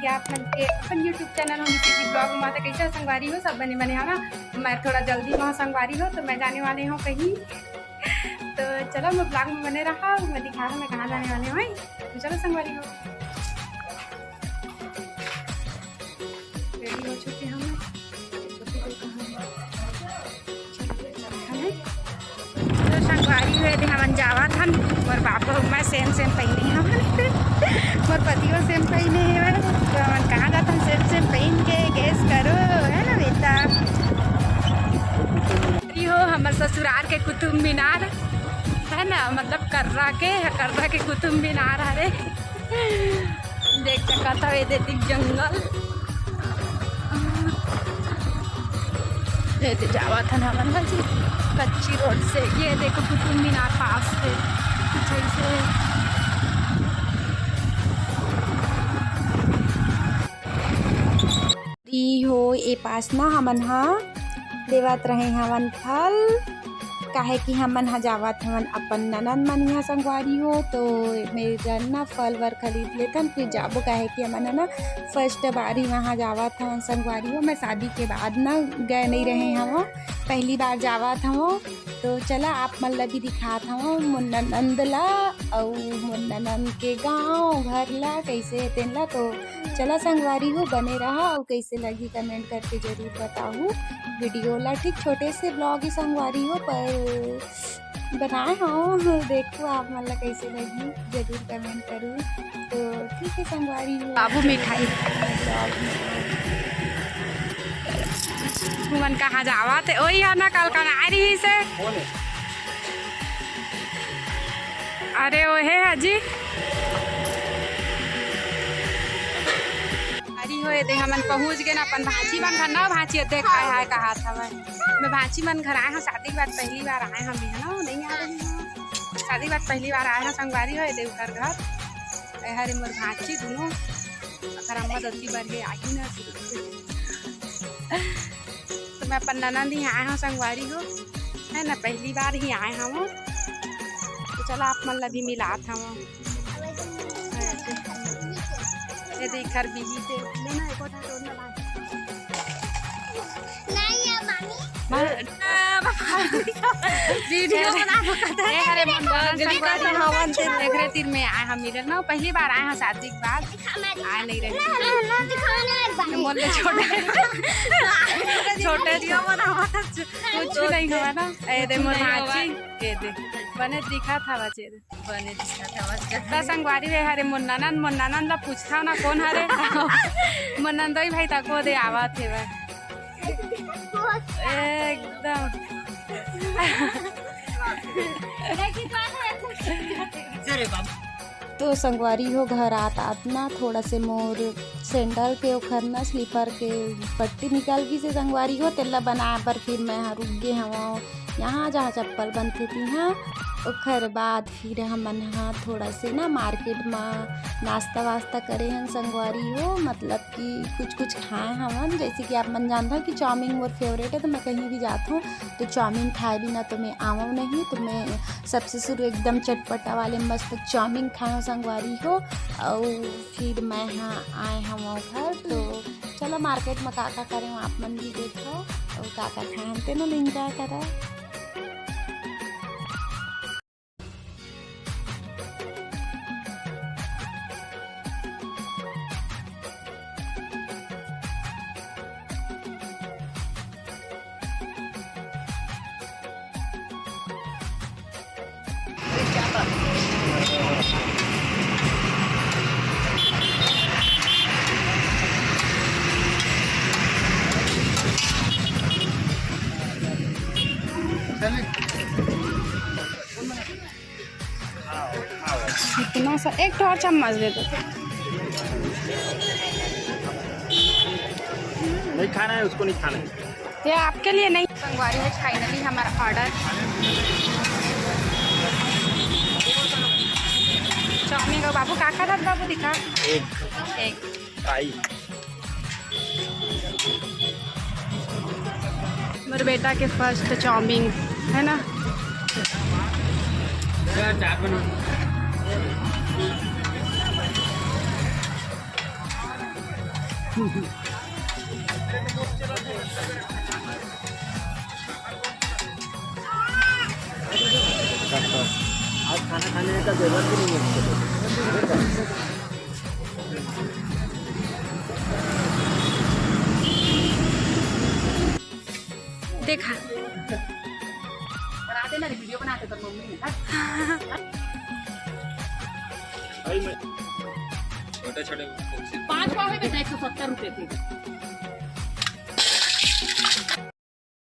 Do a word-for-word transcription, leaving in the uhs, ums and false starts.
कि आप मन के अपन YouTube channel Home City Vlog में। तो कैसे हो संगवारी हो, सब बने बने हो ना? मैं थोड़ा जल्दी में हूँ संगवारी हो, तो मैं जाने वाली हूँ कहीं। तो चलो, मैं vlog में बने रहा, मैं दिखा रहा हूँ मैं कहाँ जाने वाली हूँ। तो चलो संगवारी हो, ready हो चुके हैं हम। तो संगवारी हो, एदे हमन जावत हन। मोर बाबू अउ मैं same same पहिने हवन। मोर पतियो same पहिने हवय। तो हमन कहाँ जात हन same same पहिन के? Guess करो, है ना बेटा? ये हो हमर ससुराल के कुतुब मीनार, है ना, मतलब कर्रा के, कर्रा के कुतुब मीनार हरे। देख सकत हव, एदे तीर जंगल। एदे जावत हन हमन ह जी, कच्ची road से। ये देखो कुतुब मीनार पास से कुछ ऐसे। दी हो ए पास ना हमन ह लेवत रहे हवन फल, काहे कि हमन ह जावत हवन अपन ननद मन इहाँ संगवारी हो, तो मेर ना फल वर खरीद लेथन, फिर जाबो, काहे कि हमन ह ना first बार ही वहाँ जावत हवन संगवारी हो। मैं शादी के बाद ना गए नहीं रहे हवं, पहली बार जावत हवं। तो चला आप मन ला भी दिखात हवं मोर ननद ला अउ मोर ननद के गाँव घर ला कैसे हे तेन ला। तो चला संगवारी हो, बने रहा अउ कैसे लगी comment करके जरूर बताहू video ला। ठीक छोटे से vlog ही संगवारी हो, पर बनाए हवं, देखो आप मन ला कैसे लगी जरूर comment करू। तो ठीक है संगवारी हो, बाबू मिठाई। तुमन कहाँ जावत हे? ओही ह ना कल कनाए रहिस हे। अरे ओहे ह जी। अरे हो, एदे हमन पहुँच गेन अपन भांची मन घर ना। भांची एदे काय हाय कहात हवय। मैं भांची मन घर आए हंव, शादी के बाद पहली बार आए हंव, बिहनव नहीं आ रही हंव। शादी के बाद पहली बार आए हंव संगवारी हो, एदे ओकर घर। ए हरे मोर भांची दुनो, ओकर अम्मा दत्ती बर हे, आही ना। तो मैं अपन ननद ही आए हंव संगवारी हो, है ना, पहली बार ही आए हंव। तो चला आप मन ला भी मिलात हंव। ये देख हर बिही से, ले ना, एको ठा तोड़ ना भांची। नहीं है मामी। वीडियो बना सकता है। ए, अरे, मन बना गली का सकता है। हवन से एकरे तीर में आए हंव मिले ना, पहली बार आए हंव शादी के बाद। आए नहीं रहे। ना, ना, ना, दिखाओ ना एक बार। मोर ले छोटे। छोटे वीडियो बनावा था, कुछ नहीं होवा ना। ए दे मोर भांची, ए दे। बने दिखा था बचे दे। बने दिखा था बचे। त संगवारी वे हरे मोर ननन, मोर ननन ला पूछता ना कौन हरे। मोर नंदोई भाई तको दे आवा थे वह। एकदम। तो संगवारी हो, घर आत आत ना थोड़ा से मोर sandal के ओखर ना slipper के पट्टी निकल गिस हे संगवारी हो, तेला बनाए बर फिर मैं ह रुक गे हवं यहाँ जहाँ चप्पल बनथे तिहाँ। ओखर बाद फिर हमन ह थोड़ा से ना market म नाश्ता वास्ता करे हन संगवारी हो, मतलब कि कुछ कुछ खाए हवन। जैसे कि आप मन जानथव कि चाउमीन मोर favourite है, तो मैं कहीं भी जात हूँ तो चाउमीन खाए बिना तो मैं आवव नहीं। तो मैं सबसे शुरू एकदम चटपटा वाले मस्त चाउमीन खाए हव संगवारी हो, अउ फिर मैं हाँ आए हव घर। तो चलो market में का का करे हव आप मन भी देखो, अउ का का खाए हन तेनो ल enjoy करो। इतना सा एक ठो और चम्मच दे दो। नहीं खाना है, उसको नहीं खाना है। ये आपके लिए नहीं। संगवारी हो, finally हमारा order। चाउमीन का बाबू का खात हस बाबू, दिखा। Egg। Egg। Fry। मेरे बेटा के first चाउमीन है ना। चार बना। आज खाना खाने का जरूरत भी नहीं है। देखा। बनाते ना रे, वीडियो बनाते तो मम्मी। छोटे छोटे। पाँच पाव है बेटा, एक सौ सत्तर रुपए के।